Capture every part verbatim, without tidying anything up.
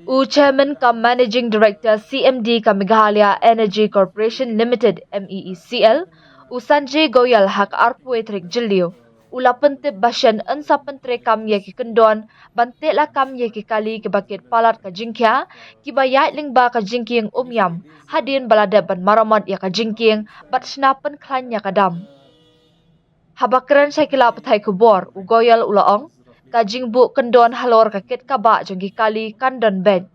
U Chairman cum Managing Director C M D ka Meghalaya Energy Corporation Limited, M E E C L, u Sanjay Goyal, ha ka arphew tarik Jylliew, u la pyntip ba shen yn sa pyntreikam ïa ki kyndon ban teh lakam ïa ki kali kiba kit palat ka jingkhia, kiba ïaid lyngba ka jingkieng Umiam, hadien ba la dep ban maramot ïa ka jingkieng bad shna pynkhlaiñ ïa ka dam. Haba kren sha ki lad pathai khubor, u Goyal u la ong, ka jingbuh kyndon halor ka kit ka bah jong ki kali kan don beit.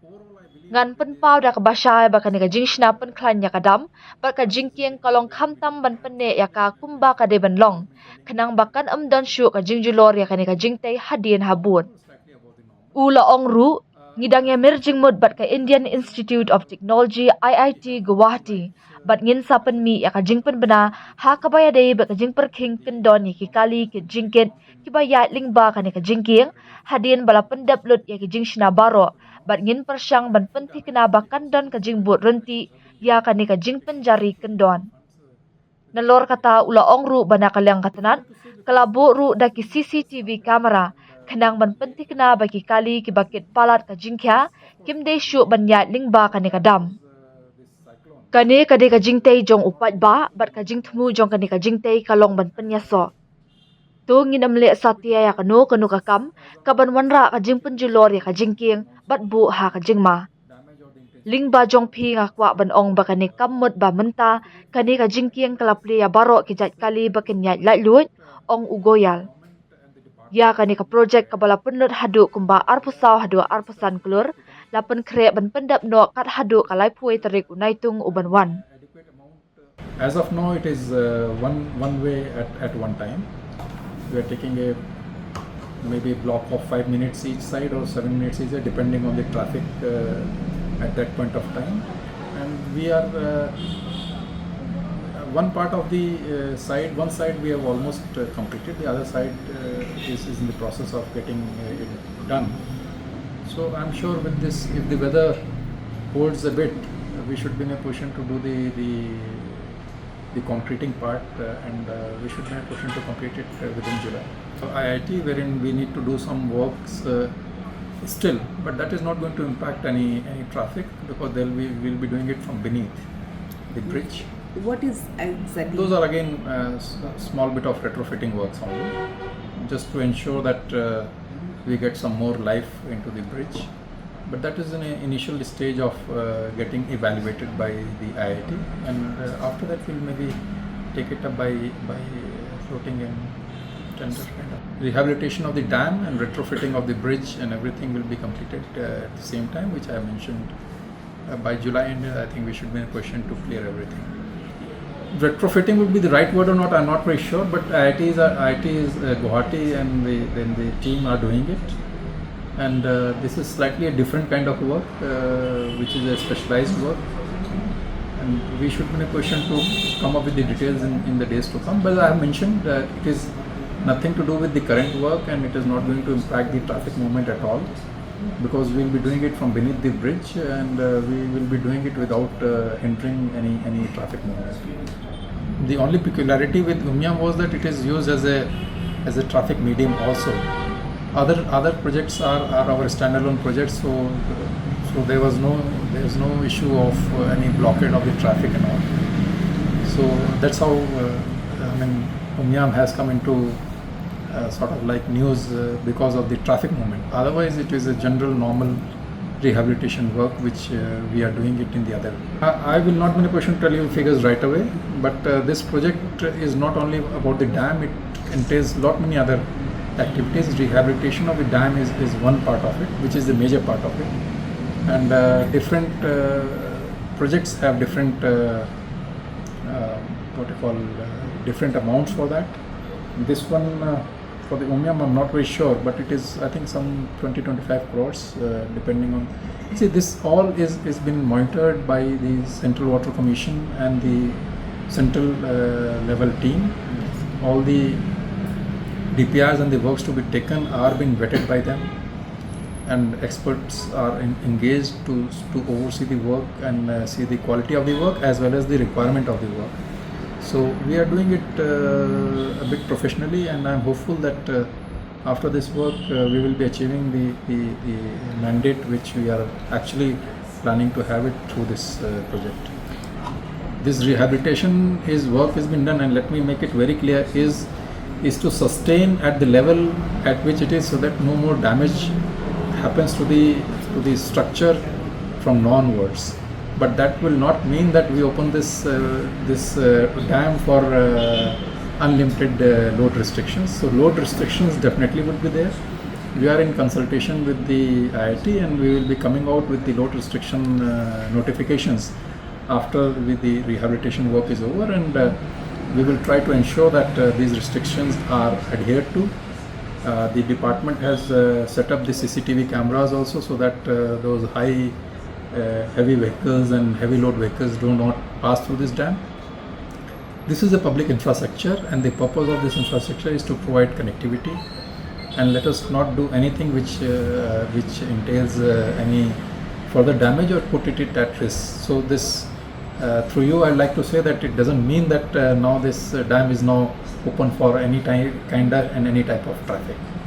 Ngan pynpaw da kaba shai ba kane ka jingshna pynkhlaiñ ïa ka dam bad ka jingkieng ka long khamtam ban pynneh ïa ka kumba ka dei ban long, khnang ba kan ym don shuh ka jingjulor ïa kane ka jingtei hadien habud. U la ong ruh, ngi dang ïa mir jingmut bad ka Indian Institute of Technology, I I T, Guwahati, bad ngin sa pynmih ïa ka jingpynbna ha kaba ïadei bad ka jingpyrkhing kyndon ïa ki kali kit jingkit kiba ïaid lyngba kane ka jingkieng, hadien ba la pyndep lut ïa ki jingshna baroh, bad ngin pyrshang ban pynthikna ba kan don ka jingbud ryntih ïa kane ka jingpynjari kyndon. Nalor kata, u la ong ruh ba na ka liang ka tnat ka la buh ruh da ki C C T V camera, khnang ban pynthikna ba ki kali kiba kit palat ka jingkhia kim dei shuh ban ïaid lyngba kane ka dam. Kane ka dei ka jingtei jong u paidbah bad ka jingthmu jong kane ka jingtei ka long ban pynïasoh. To ngin ym leh satia ïa kano kano ka kam kaban wanrah ka jingpynjulor ïa ka jingkieng bad buh ha ka jingma. Lyngba jong phi nga kwah ban ong ba kane kam mut ba mynta kane ka jingkieng ka la plie ïa baroh ki jait kali ba kin ïaid laitluid, ong u Goyal. Ïa kane ka projek kaba la pynlut haduh kumba arphew saw haduh arphew san klur, la pynkhreh ban pyndep noh kat haduh ka laiphew tarik u Naitung u ban wan. As of now, it is uh, one one way at, at one time. We are taking a maybe block of five minutes each side or seven minutes each side, depending on the traffic uh, at that point of time. And we are uh, one part of the uh, side, one side we have almost uh, completed. The other side uh, is, is in the process of getting uh, it done. So I'm sure with this, if the weather holds a bit, we should be in a position to do the the the concreting part, uh, and uh, we should be in a position to complete it uh, within July. So I I T, wherein we need to do some works uh, still, but that is not going to impact any any traffic because they'll be we'll be doing it from beneath the bridge. What is exactly? Those are again uh, s- small bit of retrofitting works only, just to ensure that uh, we get some more life into the bridge. But that is an initial stage of uh, getting evaluated by the I I T, and uh, after that we'll maybe take it up by by floating and tender kind of. Rehabilitation of the dam and retrofitting of the bridge and everything will be completed uh, at the same time, which I mentioned. Uh, by July end, I think we should be in a position to clear everything. Retrofitting would be the right word or not, I'm not very sure, but I I T is, uh, I I T is uh, Guwahati and the, then the team are doing it. And uh, this is slightly a different kind of work, uh, which is a specialized work. And we should be in a position to come up with the details in, in the days to come. But I have mentioned that it is nothing to do with the current work and it is not going to impact the traffic movement at all, because we'll be doing it from beneath the bridge and uh, we will be doing it without uh, hindering any, any traffic movement. The only peculiarity with Umiam was that it is used as a as a traffic medium also. Other other projects are, are our standalone projects, so so there was no there is no issue of uh, any blockade of the traffic and all. So that's how uh, I mean Umiam has come into uh, sort of like news uh, because of the traffic movement. Otherwise, it is a general normal rehabilitation work which uh, we are doing it in the other. I, I will not be in a position to tell you figures right away, but uh, this project is not only about the dam, it entails lot many other activities. Rehabilitation of the dam is, is one part of it, which is the major part of it. And uh, different uh, projects have different, uh, uh, what you call, uh, different amounts for that. This one, uh, for the Umiam, I'm not very sure, but it is, I think, some twenty, twenty-five crores, uh, depending on. See, this all is, is been monitored by the Central Water Commission and the central uh, level team. All the D P Rs and the works to be taken are being vetted by them, and experts are in, engaged to, to oversee the work and uh, see the quality of the work as well as the requirement of the work. So we are doing it uh, a bit professionally, and I'm hopeful that uh, After this work, uh, we will be achieving the, the, the mandate which we are actually planning to have it through this uh, project. This rehabilitation is work has been done, and let me make it very clear, is is to sustain at the level at which it is, so that no more damage happens to the to the structure from now onwards. But that will not mean that we open this uh, this uh, dam for uh, unlimited uh, load restrictions. So load restrictions definitely would be there. We are in consultation with the I I T, and we will be coming out with the load restriction uh, notifications after with the rehabilitation work is over, and uh, we will try to ensure that uh, these restrictions are adhered to. Uh, the department has uh, set up the C C T V cameras also, so that uh, those high uh, heavy vehicles and heavy load vehicles do not pass through this dam. This is a public infrastructure, and the purpose of this infrastructure is to provide connectivity. And let us not do anything which uh, which entails uh, any further damage or put it at risk. So this, uh, through you, I'd like to say that it doesn't mean that uh, now this uh, dam is now open for any ti- kind of and any type of traffic.